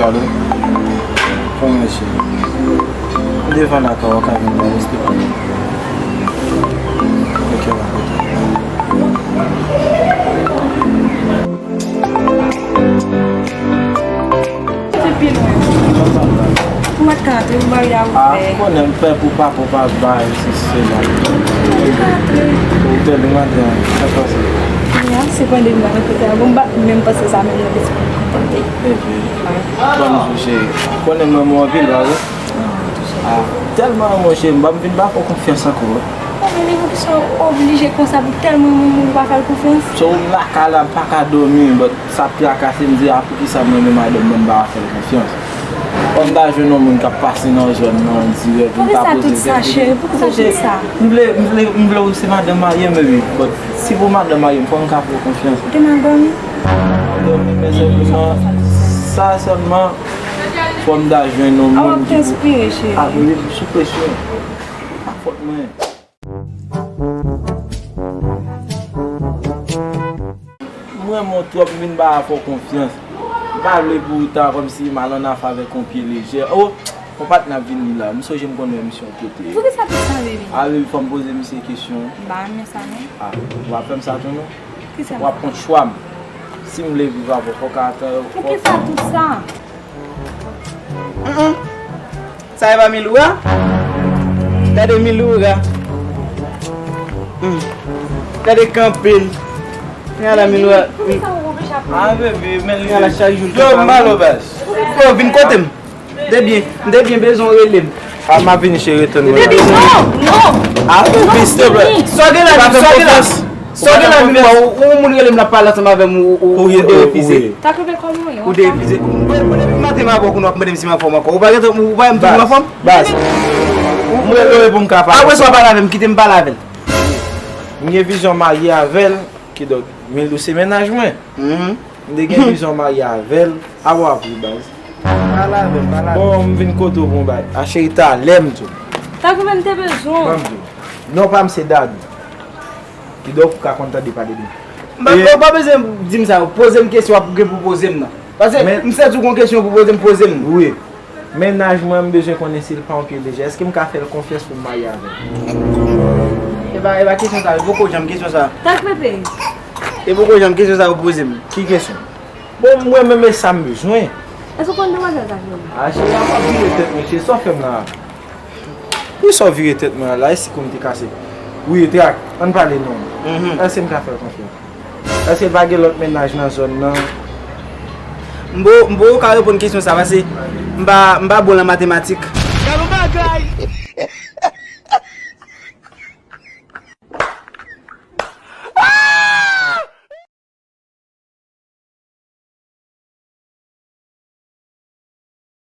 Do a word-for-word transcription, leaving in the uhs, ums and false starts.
Alo. Kòman mesye? M devan lakay ou, ou ka vin ba respe pa m. Ok, m ap rete. Se pi lwen. Ou mèt ka antre, ou mari a ouvè. Ah, ou konnen m pè pou papa w pa bay, si se la. Ou ka antre. Ou bèl maten an, sa pase? Ya, se pandan m nan kote a. Bon, m pa menm panse sa, menm nan lespri m tande. Epi, ban m di w, cheri. Ou konnen m renmen w anpil, pa vre? Ah, tèlman renmen w, cheri, m pa m vin pa fè w konfyans ankò. Mwen menm, e pou kisa w oblije konsa pou tèlman moun, moun pa fè l konfyans? So, m lakay la, m pa ka dòmi, but sa ap trakase m, di a poukisa mwen menm madanm mwen m pa fè l konfyans. Fò m ta jwenn yon moun k ap pase nan zòn nan dirèk, m ta poze l kèk kesyon. Poukisa tout sa, cheri? Poukisa tout sa? M vle, m vle, m vle w se madanm marye m, baby, but si pou madanm marye m, fò m ka fè w konfyans. Ou te mal dòmi? Dòmi, men sèlman, sa sèlman, fò m ta jwenn yon moun ki pou... Awa, w ap transpire, cheri. Ah, wi, m sou presyon. Pa fòt mwen. M renmen w twòp, m vin ba fè w konfyans. M pa vle pou w ta kòmsi m al annafè avèk yon pye lejè. Oh, yon patnè ap vini la. M sonje m konn wè misye yon kote. Poukisa tout sa, baby? Ah, baby, fò m poze misye kesyon. M pa renmen sa, non. Ah, w ap fè m sa tou, non? Kisa? W ap kont chwa m. Si m vle viv avè w, fò w ka tann. Poukisa tout sa? Mm, mm. Sa e pa Miloura? Gade Miloura. Hmm. Gade kanpe l. Gade Miloura. Ah, bebe, men li. Gade chak jou. Yo, m malo baz. Yo, vin kote m. M te byen, m te byen bezwen w rele m. Ah, m ap vini, cheri, tann mwen. Baby, non, non. Ah, bebe, s'il te plaît. Sa w gen la, sa w gen la. Sa w gen la, vin wè, ou, ou moun rele m, l ap pale ansanm avè m, ou, ou, ou derefize. Ou derefize. Mwen, mwen depi maten m avè w, kounye a w ap mande m si m anfòm ankò. Ou pa gentan, ou pa wè m toujou anfòm? Baz, m rele w pou m ka pale. Apre sa w pale avè m, kite m pale avè l. M gen vizyon marye avè l, kidonk, Milou se mennaj mwen. M te gen vizyon marye avè l. Awa ap ri, baz. Pale avè m, pale avè m. Bon, m vin kote w pou yon bagay. A, cheri, talè m di w. Sa k fè m te bezwen w? Ban m di w. Non pa m se Dadou. Kidonk ou ka konn tande pale de m. M pa, ou pa bezwen di m sa, poze m kesyon w ap gen pou poze m nan. Paske m santi w gon kesyon pou poze m, poze m. Wi. Mennaj mwen, m bezwen konnen si l pa yon pye lejè. Èske m ka fè l konfyans pou m marye avè l? E pa, e pa kesyon sa, e poko janm kesyon sa. Tank pepe. E poko janm kesyon sa ou poze m. Ki kesyon? Bon, mwen menm e sa m bezwen. Èske w konn demwazèl sa, cheri? A, cheri, a w ap vire tèt mwen, cheri, sa w fè m la? Poukisa w vire tèt mwen la? E si kou m te kase? Wi, Trak, ann pale non. Èske m ka fè l konfyans? Èske l pa gen lòt mennaj nan zòn nan? M po, m poko ka reponn kesyon sa, paske m pa, m pa bon nan matematik. Gade yon bagay!